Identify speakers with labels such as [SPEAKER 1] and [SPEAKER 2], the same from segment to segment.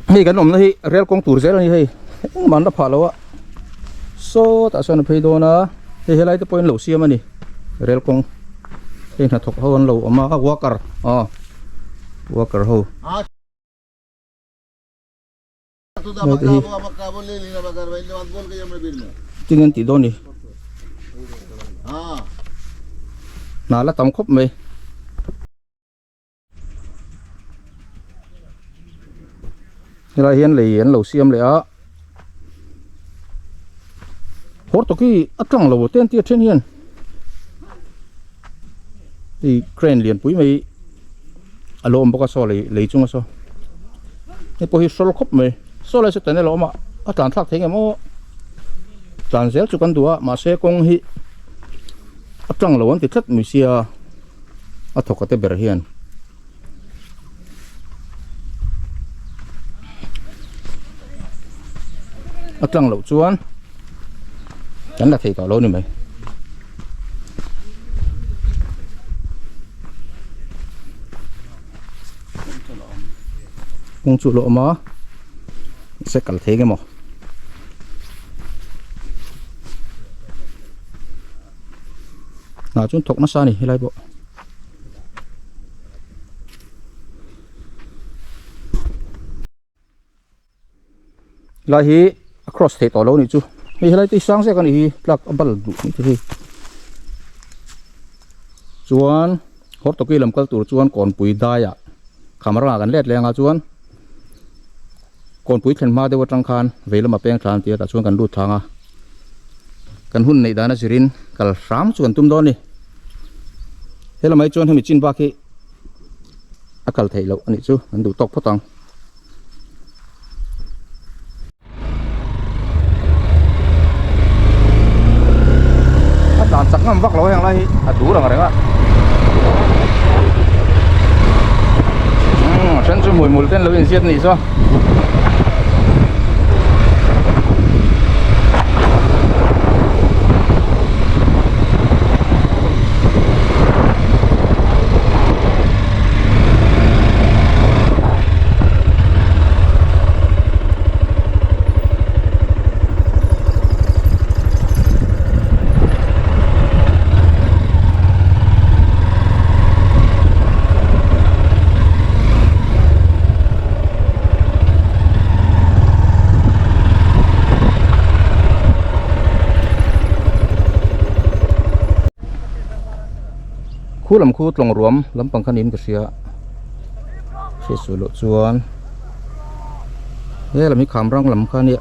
[SPEAKER 1] Hei kan awmna hi rel kawng tur zel a ni hei engmah an la phah lo a sawtah sawn a phei dawn a hei helai te pawh in lo siam a ni rel kawng hei hnathawk ho an lo awm a worker aw worker ho. Hei te hi tinge an tih dawn ni hna la tam khawp mai. Helai hian lei an lo siam leh a hawr tawki a tlang lo te an tia then hian hei crane lian pui mai a lo awm bawk a saw lei lei chunga saw hei pawh hi hrawl khawp mai saw lai saw tunnel a awm a a tlan thlak thei ngem aw tlan zel chu kan duh a mahse kawng hi a tlang lo an ti tlat mai sia. a thawk a te ber hian a tlang loh chuan kan la thei tawh lo ni mai. Kawng chu a lo awm a mahse kal thei nge maw. Hnah chuan thawk nasa a ni helai pawh. Helai hi a cross theih tawh lo a nih chu hei helai te hi sang zek a nih hi tlak a bal duh mai te hi chuan Hortoki lam kal tur chuan kawnpui daiah camera kan let leh anga chuan Kawnpui thlen hma deuh atang khan vei lama peng thla an ti a tah chuan kan lut thang a kan hun neih dan a zirin kal hram chu kan tum dawn a ni helamah hi chuan hemi chin bak hi a kal theih loh a nih chu kan duh tawk phawt ang. A tlan chak ngam vak lo heng lai hi a dur ang reng a umm a then chu hmuihmul ten lo inziat a nih chuan. Khu lam khu tlawng ruam lampang kha niin ka hria hriatsual loh chuan he lam hi kham rang lam kha nia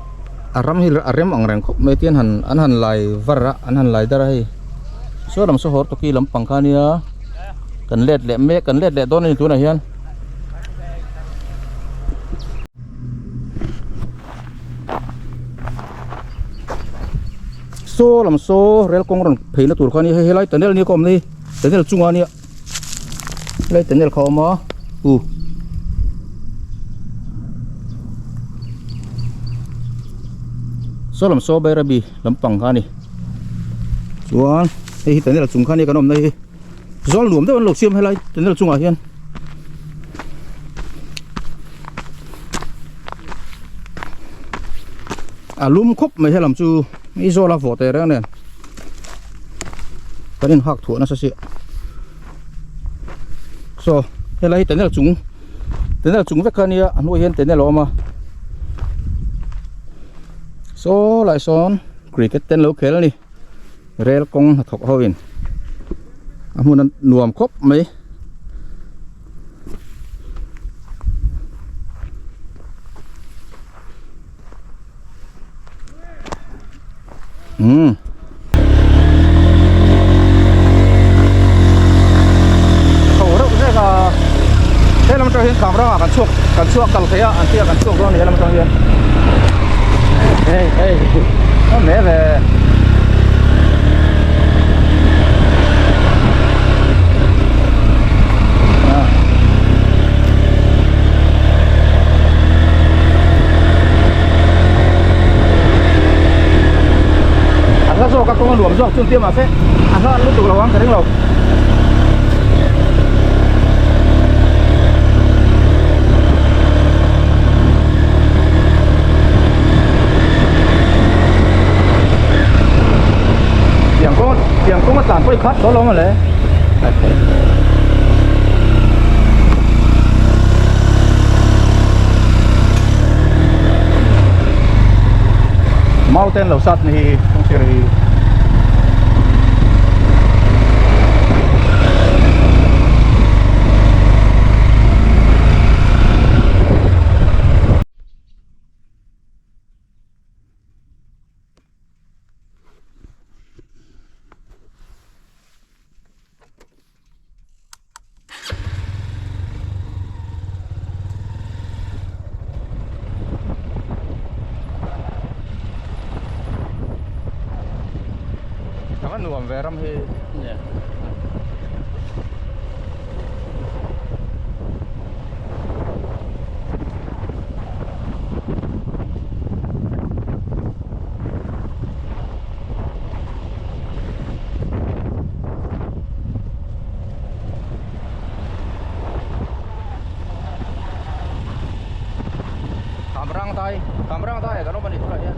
[SPEAKER 1] a ram hi a rem ang reng khawp mai tian han an han lai var a an han lai dar a hei saw lam saw hawr tawki lampang kha nia kan let leh mek kan let leh dawn a ni tunah hian. Saw lam saw rel kawng rawn phei na tur kha a ni hei helai tunnel nia ka awm na hi tunnel chungah ania helai tunnel kha a awm a u saw lam saw bairabi lampang kha a ni chuan hei hi tunnel chung kha ania kan awm na hi zawl nuam deuh an lo siam helai tunnel chungah hian. A lum khawp mai helam chu i zawl a vawh teh reng nen kan in hak thuah nasa sia saw helai hi tunnel chung tunnel chung vek kha ania a hnuaiah hian tunnel a awm a saw lai sawn cricket te an lo khel a ni rel kawng hnathawk ho in a hmun a nuam khawp mai. Umm. Chho reuh zek a helam atang hian camera ah kan chhuak kan chhuak kal thei a an tia kan chhuak dawn a ni helam atang hian hei hei a me ve. A hla zawk a kawng a nuam zawk chun tia mahse a hla lutuk lo ang ka ring lo. khat tawh lo mawle. Mau ten lo sat ni hi kawng sir hi. Thanga nuam ve ram hi. Kamrang dai, kamrang dai kan awm a ni tunah hian.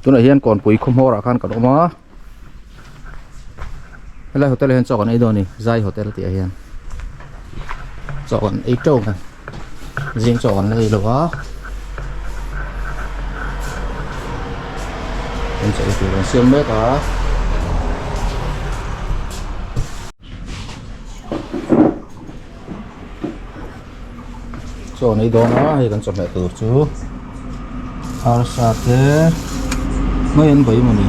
[SPEAKER 1] Tunah hian kawnpui khaw hmawrah khan kan awm a helai hotel ah hian chaw kan ei dawn a ni zai hotel tih ah hian chaw kan ei teuh ang zing chaw kan la ei lo a kan chaw ei tur an siam mek a. Chaw an ei dawn a hei kan chawhmeh tur chu arsa te mai an bai mawni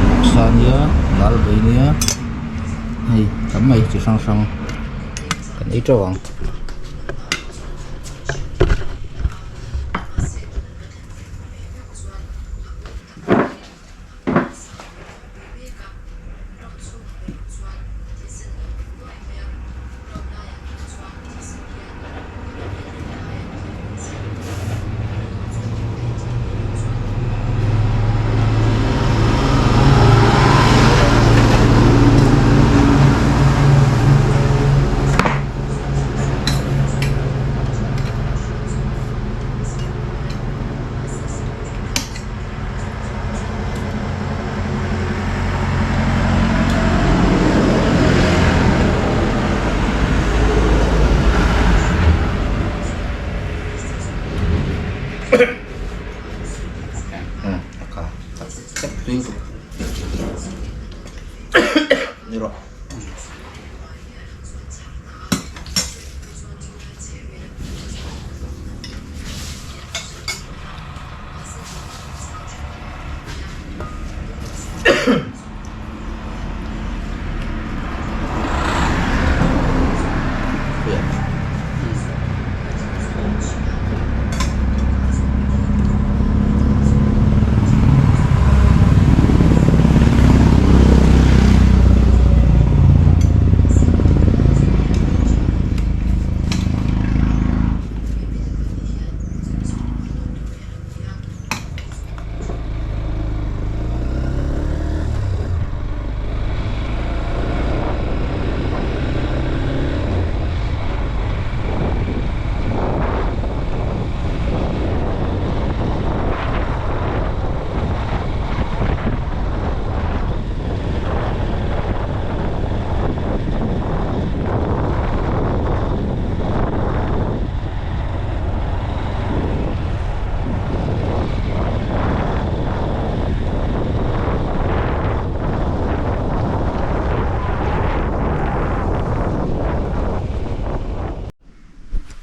[SPEAKER 1] vawksa ania dal bai ania hei tam mai chi hrang hrang kan ei teuh ang.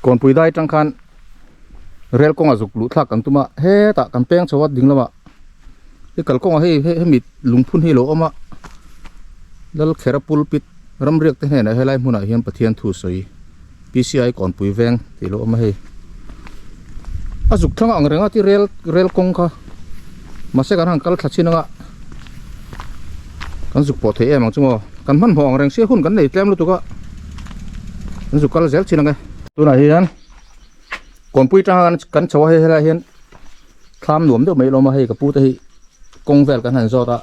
[SPEAKER 1] Kawnpui dai tang khan rel kawng a zuk luh thlak kan tum a hetah kan peng chho a ding lamah he kalkawngah hei hemi lungphun hi a lo awm a Lalkhera pulpit ramriak te hnenah helai hmunah hian Pathian thu sawi. PCI kawnpui veng tih lo awm a hei a zuk thlang ang reng a ti rel rel kawng kha mahse kan han kal thla chin anga kan zuk pawh thei em ang chu maw kan hmanhmawh ang reng sia hun kan nei tlem lutuk a kan zuk kal zel chin ang e tunah hian kawnpui tanga kan chho a hei helaiah hian thlam nuam deuh mai a lo awm a hei ka pu te hi kawng vel kan han zawt a.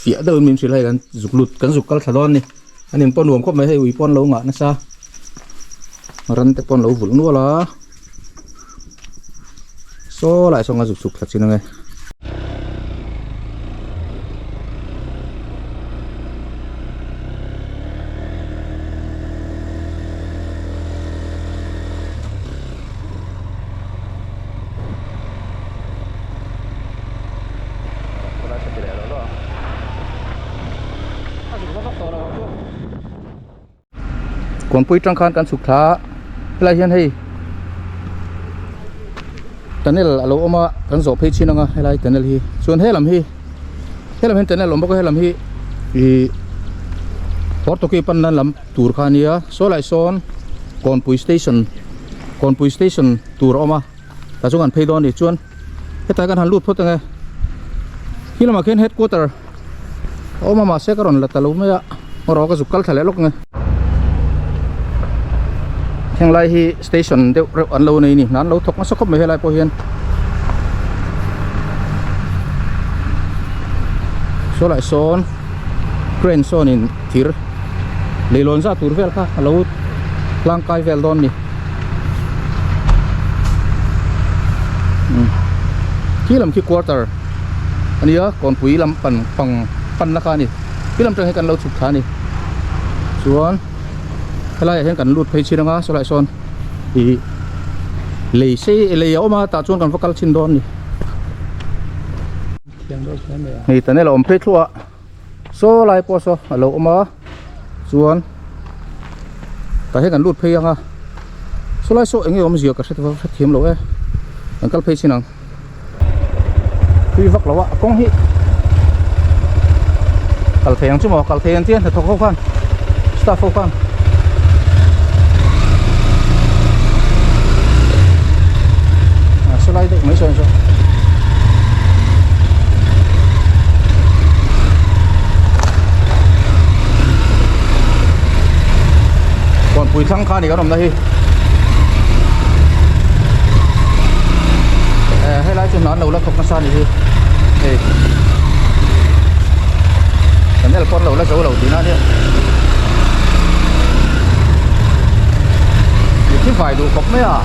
[SPEAKER 1] fiah deuhin min hrilh a hei kan zuk lut kan zuk kal thla dawn a ni a nin pawh nuam khawp mai hei ui pawh an lo ngah nasa ran te pawh an lo vulh nual a saw lai sawn a zuk chhuk thla chin ang e. Kawnpui tang khan kan chhuk thla a helai hian hei tunnel a lo awm a kan zawh phei chin ang a helai tunnel hi chuan helam hi helam hian tunnel a awm bawk a helam hi ihh Hortoki pan nan lam tur kha a nia saw lai sawn Kawnpui station Kawnpui station tur a awm a. Tah chuan kan phei dawn a ni chuan hetah hian kan han lut phawt ang e khi lamah khian headquarter a awm a mahse ka rawn la ta lo mai a erawh ka zuk kal thla leh lawk ang e heng lai hi station deuh reuh an lo nei a ni hna an lo thawk nasa khawp mai helai pawh hian saw lai sawn crane sawn in thir leilawn zah tur vel kha a lo hlangkai vel dawn a ni. Khi lam khi quarter a nia kawnpui lam pan pang panna kha a ni khi lam tang hi kan lo chhuk thla a ni chuan helai ah hian kan lut phei chin anga sawlai sawn ih lei sei lei a awm a tah chuan kan va kal chhin dawn a ni hei tunnel a awm phei thluah a. Saw lai pawh saw a lo awm a chuan tah hian kan lut phei ang a saw lai saw eng nge awmzia ka hre hrethiam lo e kan kal phei chin ang tui vak lo a a kawng hi kal thei ang chu maw kal thei ang chian hnathawk ho khan staff ho khan. Saw lai deuh mai sawn saw. Kawnpui thlang kha a ni kan awmna hi eh helai chu hna an lo la thawk nasa a nih hi hei kan el pawh an lo la zo lo tihna a nia mitthi fai duh khawp mai a.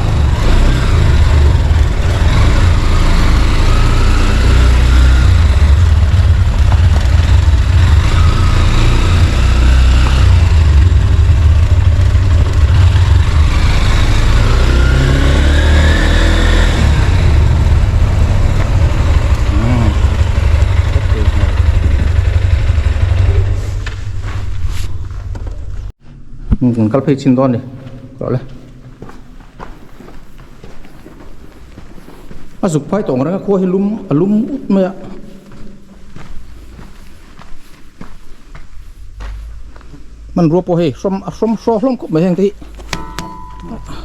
[SPEAKER 1] Kan kal phei chin dawn a ni rawh le a zuk phai tawh ang reng a khua hi lum a lum ut mai a. Hmanrua pawh hei hrawm a hrawm hraw hlawm khawp mai heng te hi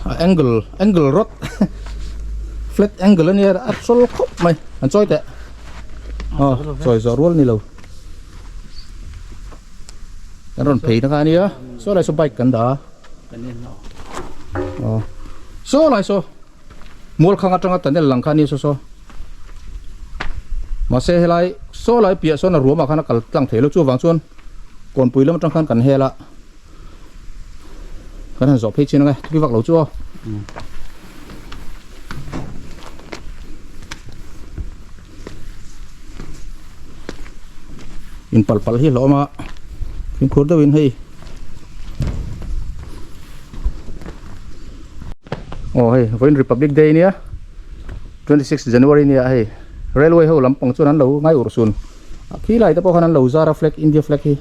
[SPEAKER 1] a angle angle rod flat angle ania a hrawl khawp mai an chawi teh aw chawi zawh rual ni lo kan rawn phei na kha ania saw lai saw bike kan dah a aw saw lai saw. Mual khang atanga tunnel lang kha a nia saw saw. Mahse helai saw lai piah sawn a ruamah khan a kal tlang thei lo chuvang chuan kawnpui lam atang khan kan hel a kan han zawh phei chin ang e thupi vak lo chu aw. In pal pal hi hlawm a fimkhur deuhin hei. Aw hei vawiin Republic Day nia 26 January nia hei railway ho lampang chuan an lo ngai urh sun a khi lai te pawh khan an lo zar a flag India flag hi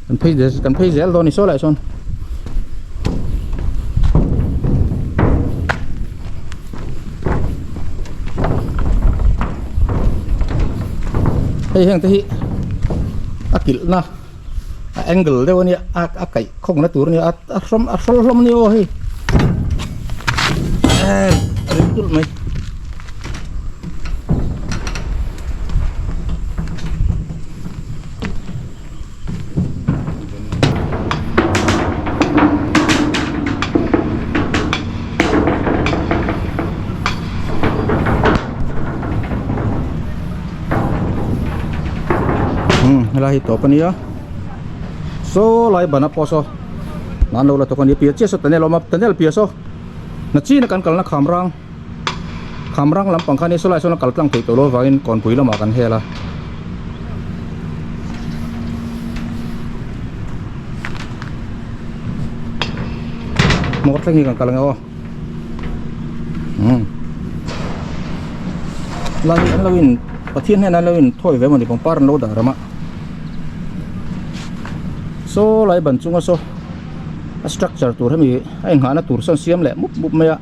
[SPEAKER 1] kan phei kan phei zel dawn a ni saw lai sawn. Hei heng te hi a kilh na. A angle deuh ania a a kaih khawng na tur ania a a hrawm a hrawl hlawm ania aw hei eh a ring tulh mai. Helai hi tawp a nia. Saw lai ban a pawh saw nan lo la thawk a nia. Piah chiah saw tunnel a awm a, tunnel piah saw nachin a kan kalna kham rang kham rang lampang kha nia saw lai sawn a kal tlang theih tawh lo avangin kawnpui lamah kan hel a. Hmawr thleng hi kan kal ang e aw. Umm lai hi an lo in Pathian hnenah an lo in thawi ve mawni pangpar an lo dah ram a saw lai ban chunga saw a structure tur hemi a inghahna tur sawn siam leh mup mup mai a.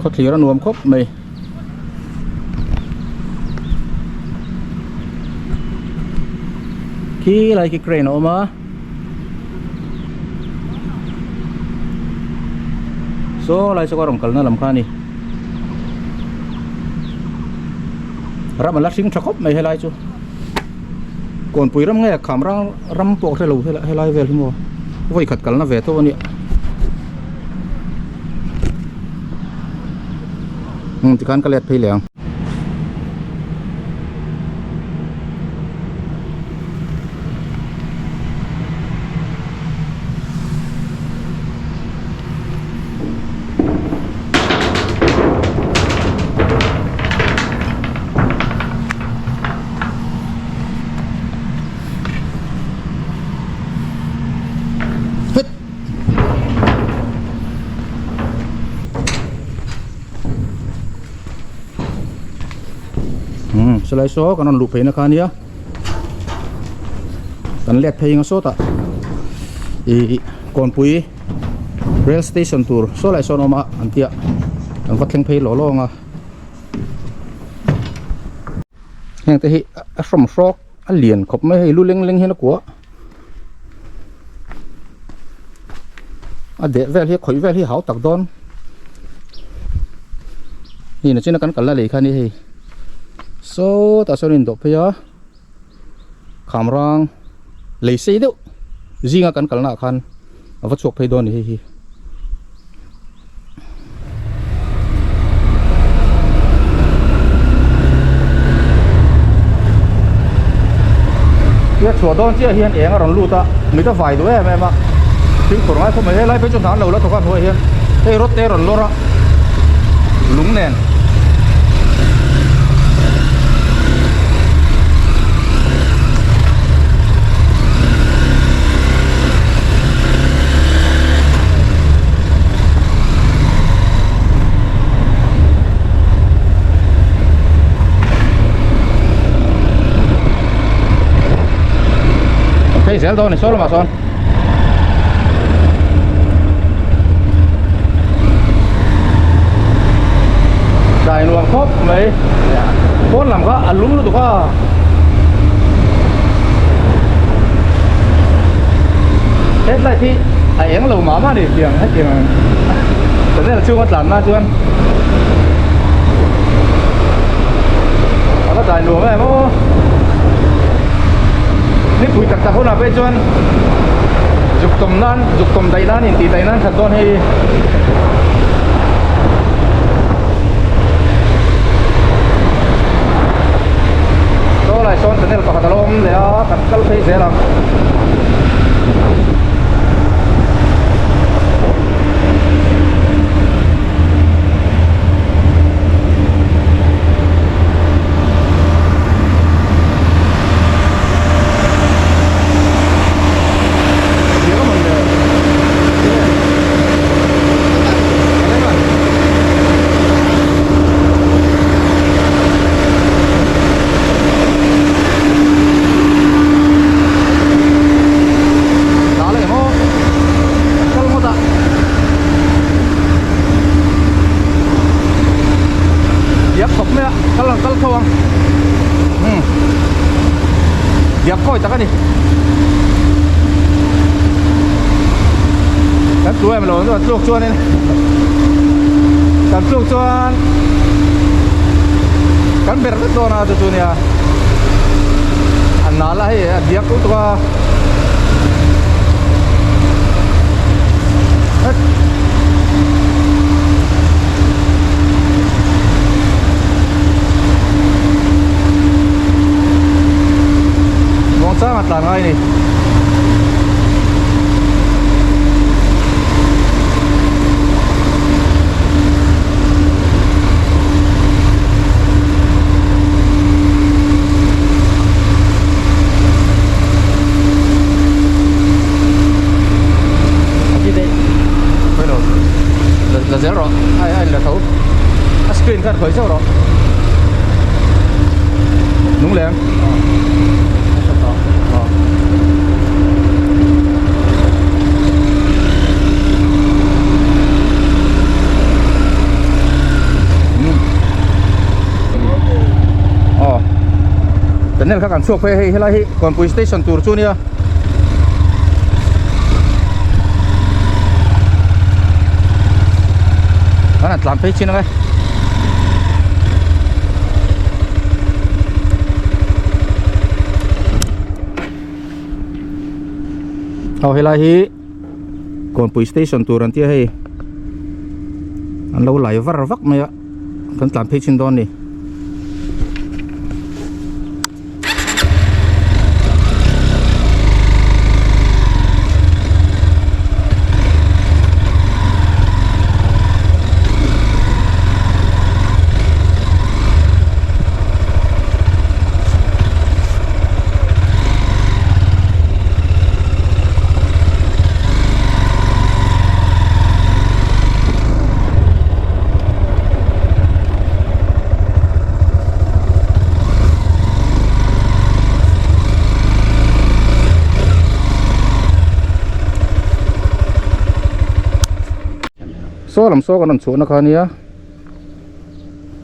[SPEAKER 1] Khawthlir a nuam khawp mai. Khi lai khi crane a awm a saw lai saw ka rawn kalna lam kha a ni ram a la hring tha khawp mai helai chu kawnpui ram nge kham rang ram pawh hrelo helai vel hi maw vawikhat kalna ve tho a nia. Umm tikhan ka let phei leh ang. Silai saw kan rawn luh phei na kha ania kan let phei ang sawtah ih kawnpui rail station tur saw lai sawn a awm a an tia an va thleng phei lawh lawng a heng te hi a hrawm hrawk a lian khawp mai hei lu leng leng hian a kuah. A deh vel hi a khawih vel hi a hau tak dawn hei nachina kan kalna lei kha a ni hei sawtah sawn a indawh phei a kham rang lei sei deuh zinga kan kalna ah khan a va chhuak phei dawn a ni hei hi. Tia chhuah dawn chiah hian eng a rawn lut a mit a vai duh em em a fimkhur ngai khawp mai helai phei chu hna an lo la thawk a hnuaiah hian hei rawt te a rawn lawr a lung nen. Phei zel dawn a ni saw lamah sawn. Dai nuam khawp mai pawn lam kha a lum lutuk a. Headlight hi a eng lo mah mah a ni tiang hetiang channel chhunga tlan na chuan a va dai nuam em aw nipui tak tak hunah phei chuan zuk tawm nan zuk tawm daih nan intih daih nan that dawn hei saw lai sawn channel pakhat a lo awm leh a kan kal phei zel ang. Kan tlu em lo kan tluk chuanin kan tluk chuan kan ber vek dawn a chu chu nia a nal a hei a diak lutuk a het. tlan ngai ni. La zel rawh ai ai la tho a screen khan khawih zeuh rawh nung leng aw tunnel kha kan chhuak phei a hei helai hi kawnpui station tur chu nia. Kan han tlan phei chin ang e. Aw helai hi Kawnpui station tur an tia hei an lo lai var vak mai a kan tlan phei chin dawn ni. Saw lam saw kan rawn chhuahna kha ania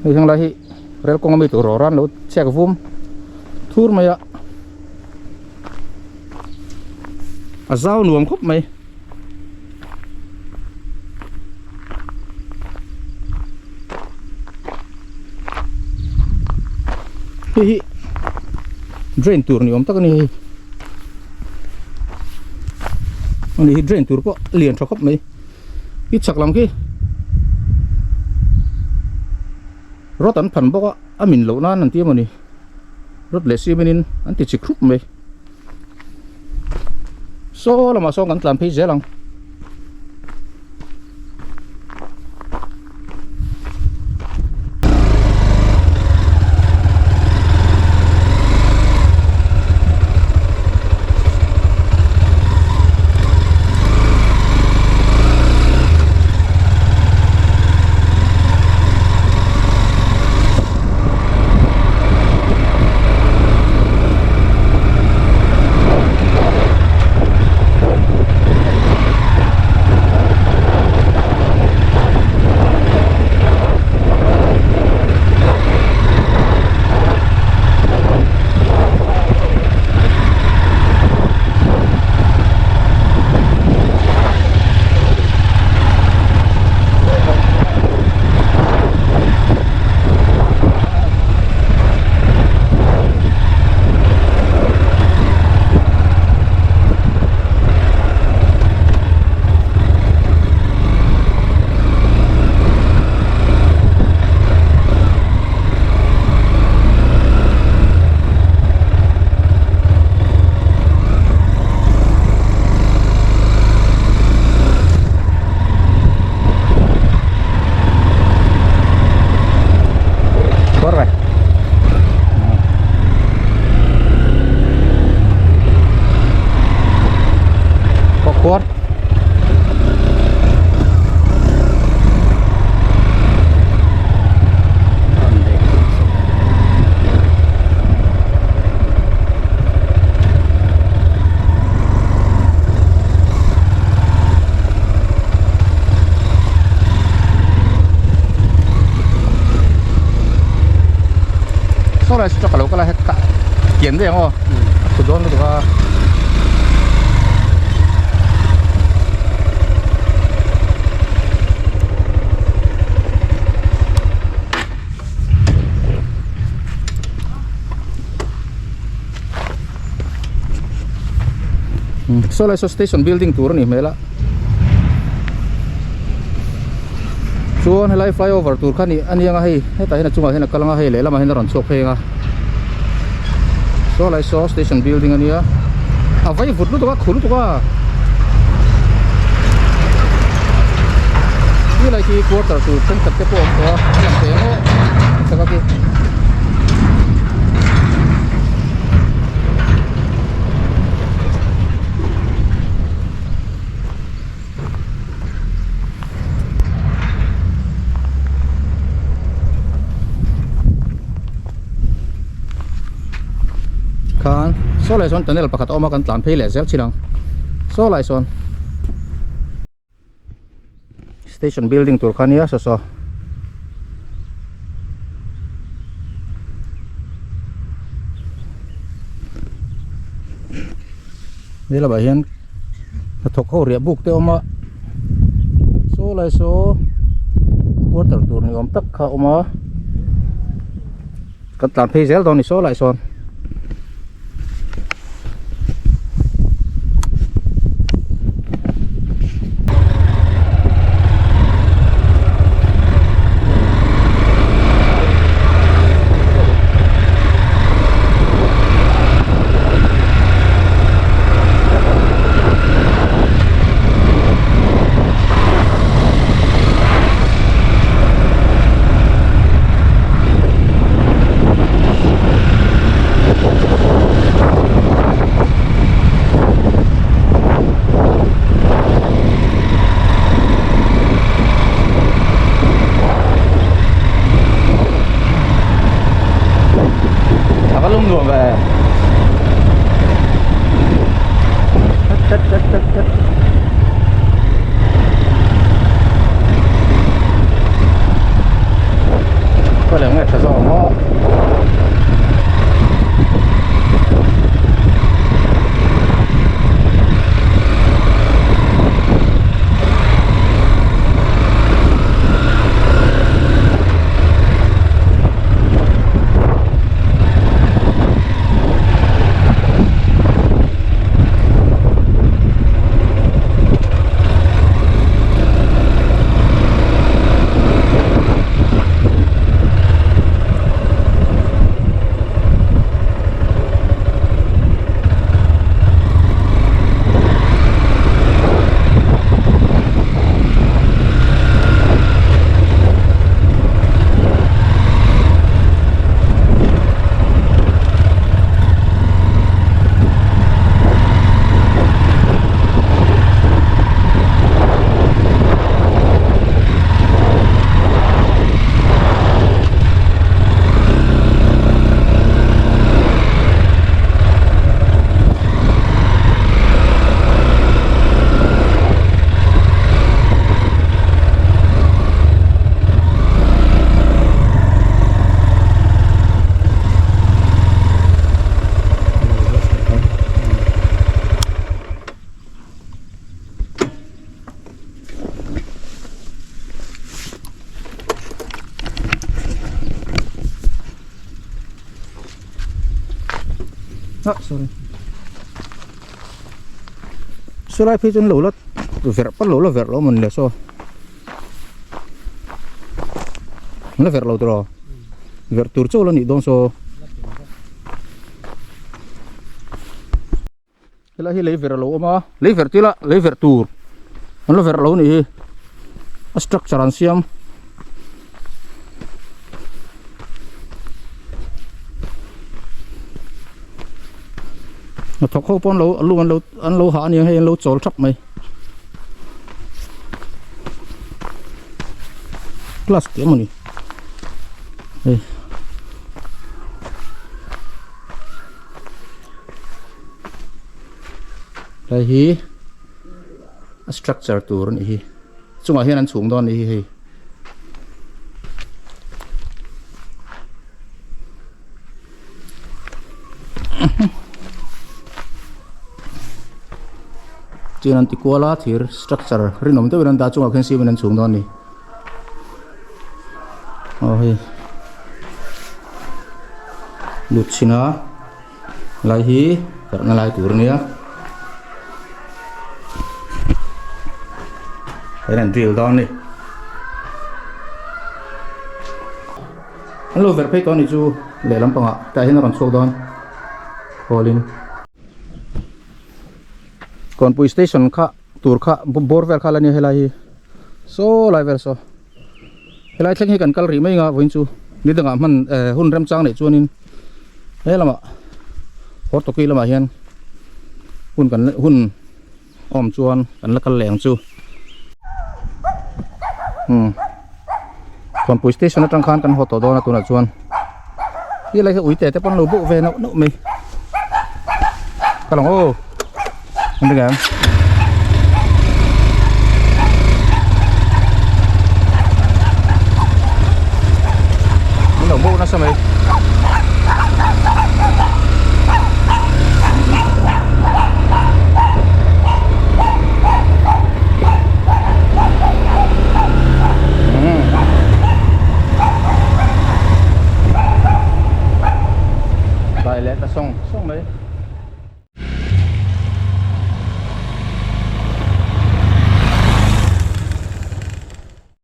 [SPEAKER 1] hei heng lai hi rel kawng ami tur rawh ran lo chhiak vum thur mai a a zau nuam khawp mai. Hei hi drain tur ni awm tak a ni hei ani hi drain tur pawh a lian tha khawp mai i chhak lam khi rod an phan bawk a a min loh nan an ti emaw ni rod leh cement in an ti chik hrup mai saw lamah sawn kan tlan phei zel ang. Saw lai chu truck a lo kal a heta kian daih ang aw a thu dawn lutuk a. Saw lai saw station building tur a nih hmel a chuan helai flyover tur kha a ni anga hei hetah hian a chungah hian a kal anga hei lehlamah hian a rawn chhuak phei anga saw lai saw station building a nia. A vai vut lutuk a, khu lutuk a. Ti lai khi quarter tur thenkhat te pawh a awm tawh a, a lang thei ang aw chak a khi. Khan saw lai sawn tunnel pakhat a awm a kan tlan phei leh zel thin ang saw lai sawn station building tur kha nia saw saw. He lamah hian hnathawk ho riah buk te a awm a saw lai saw quarter tur ni awm tak kha a awm a kan tlan phei zel dawn a ni saw lai sawn. A va lum nuam ve. Khaw leh nge tha zawk ang aw. Ah sorry saw lai phei chuan lo la verh pawh lo la verh lo amawn le saw an la verh lo tawh lo verh tur chauh la nih dawn saw Helai hi lei verh a lo awm a lei verh tila lei verh tur an la verh lo anih hi a structure an siam. Hnathawk ho pawh an lo lung an lo an lo hah aniang hei an lo chawl thap mai class tih emawni hei. Hei hi a structure tur a nih hi chungah hian an chhung dawn a nih hi hei. Chuan an ti kual a thir structure rinawm deuhin an dah chungah khian cement an chhung dawn a ni aw hei lut chhin a lai hi perhna lai tur a nia hei an drill dawn a ni. An lo verh phei tawh a nih chu lehlam pangah tah hian a rawn chhuak dawn khawl in. Kawnpui station kha tur kha bawr vel kha la nia helai hi saw lai vel saw helai thleng hi kan kal rih mai anga vawiin chu ni dangah hman eh hun remchang neih chuanin he lamah Hortoki lamah hian hun kan hun awm chuan kan la kal leh ang chu umm Kawnpui station atang khan kan haw tawh dawn a tunah chuan helai hi uite te pawh an lo bauh ve nauh nauh mai ka lang aw. An ring em? Min lo bawk nasa mai. Dai leh ta sawng sawng mai.